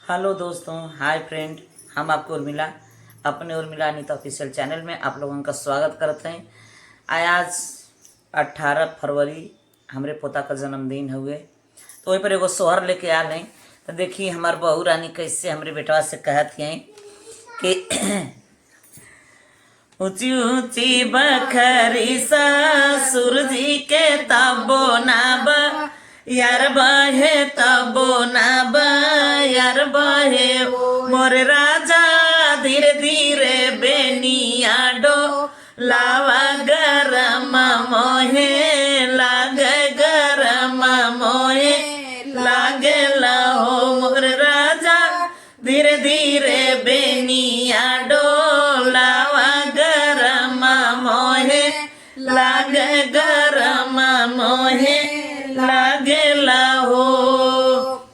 Hello दोस्तों, hi friend. हम आपको उर्मिला अपने उर्मिला अनिता ऑफिशियल चैनल में आप लोगों का स्वागत करते हैं। आज 18 फरवरी हमरे पोता का जन्मदिन हुए, तो वही पर एगो सोहर लेके आल हैं। तो देखिए हमार बहू रानी कैसे हमरे बेटवा से कहत हैं कि ऊंची ऊंची बखरी ससुर जी के तबो नाब यार बहे, तबो नाब यार बहे, मोर राजा धीरे धीरे बेनिया डो लावा, गरम मोहे लाग, गरम मोहे लागे हो मोर राजा, धीरे धीरे बेनिया डोलावा, गरम मोहे लाग, गरम मोहे लागे हो।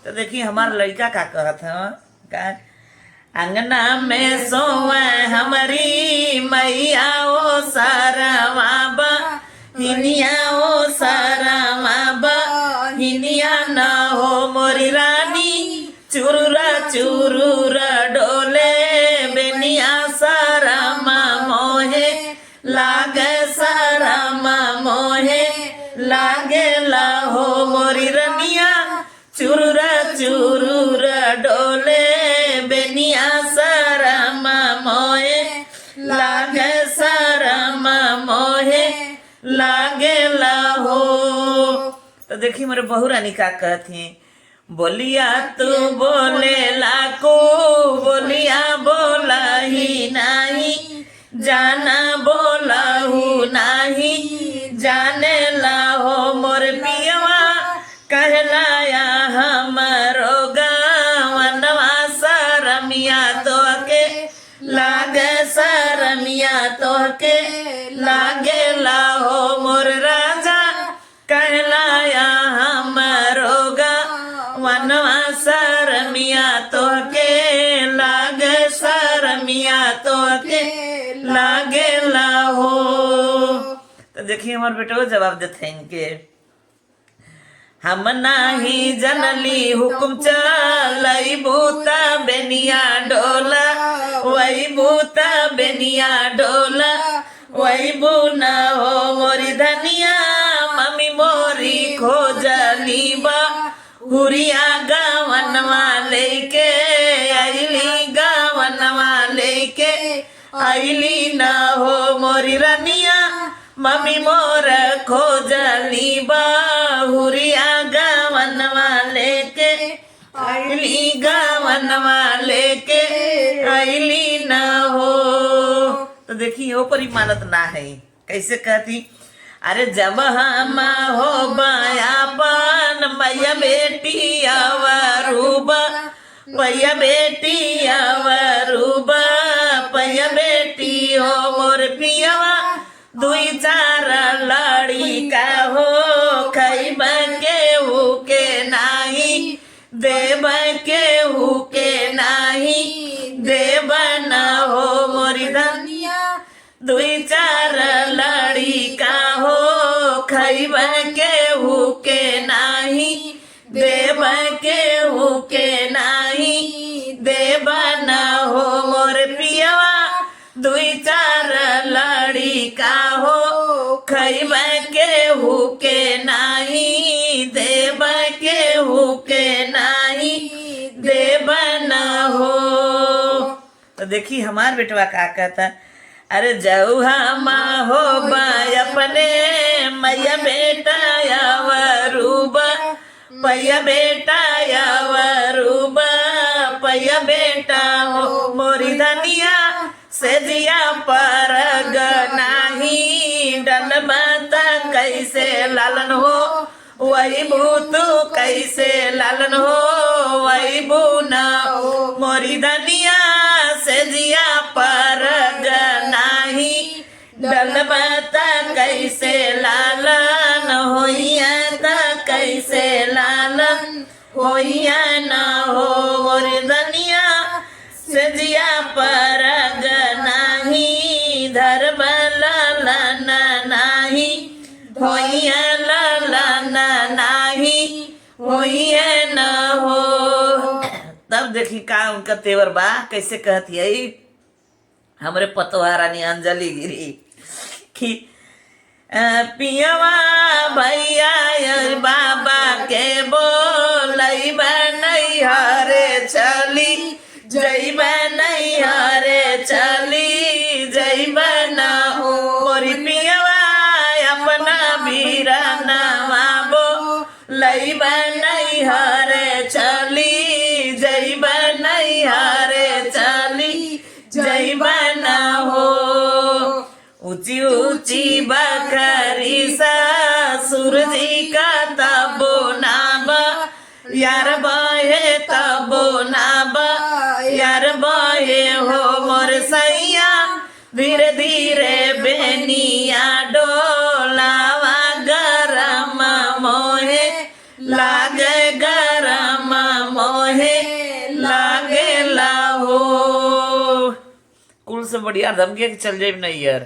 तो देखिए हमार लड़का का कहत है का, अंगना में सोवे हमारी मैया ओ सारा बा हिनिया, ओ सारा बा हिनिया ना हो मोरी रानी, चुरुरा चुरुरा डोले बेनिया, सारा मोहे लागे, सारा मोहे लागे ला हो मोरी रनिया, चुरुरा चुरुरा डोले बेनिया, सारा मोहे लागे, सारा मोहे लागे ला हो। तो देखिए मेरे बहू रानी का कहती हैं, बोलिया तू बोले लाको बोलिया, बोला ही नाही जाना, बोला हूँ नाही जाने ला हो मोर पियवा, कहलाया हमरो गावनवा, सरमिया तो के लागे, सरमिया तो के लागे ला हो मोर राजा, कहलाया हमरो गावनवा, सरमिया तो के लागे, सरमिया तो के लागे ला हो। तो देखिए हमारे बेटो जवाब देते हैं इनके, हम नाही जनली हुकुम चलई भूता बेनिया डोला वही भूता बेनिया डोला वही बुना हो मोरी धनिया, मम्मी मोरी खोजली बा हुरिया, गावनवा लेके आइली, गावनवा लेके आइली ना हो मोरी रनिया, मम्मी मोर खोजली बाहुरिया, गावनवा लेके आइली, गावनवा लेके आइली ना हो। तो देखिए वो पर मानत ना है, कैसे कहती, अरे जब हम हो बयापन मैया बेटी अवरूबा, पैया बेटी अवरूबा, पैया बेटी हो मोर पियवा, दुई चार लड़ी का हो खैब के के नाही, देव के के नाही देव न हो मोरी धनिया, दुई चार लड़ी का हो खैब के के नाही, देव के के नाही देव न हो मोर पियवा, दुई चार लड़ी का हो खैब के के नाही, देव के के नाही देव न हो। तो देखिए हमार बेटवा का कहता, अरे जाऊ हम हो अपने मैया बेटा अवरूबा, पैया बेटा अवरूबा, पैया बेटा हो मोरी धनिया, से जिया पर नाही डलबता कैसे लालन हो वही भूतू, कैसे लालन हो वही बुना मोरी धनिया, से जिया पर नाही डलबता कैसे लालन होइया, त कैसे लालन होइया न हो मोरी धनिया, से जिया पर नाही धर्म लालन नाही होइया, लालन नाही होइया न हो। तब देखी का उनका तेवर बा, कैसे कहती है हमरे पतवा रानी अंजलि गिरी कि पियवा भैया यार बाबा के बोलई नैहरे चली जइबा नैहरे चली जइबा ना हो मोरी पियवा अपना बीरानवा बोलइबा नैहरे चली जइबा नैहरे चली जइबा ना हो। ऊंची ऊंची बकरी ससुर जी का तबो नाब यार बहे, तबो नाब यार बहे हो मोर सैया, धीरे धीरे बेनिया डोलावा गरम मोहे लागे, गरम मोहे लागे हो। कुल से बढ़िया धमके के चल जाए नहीं यार।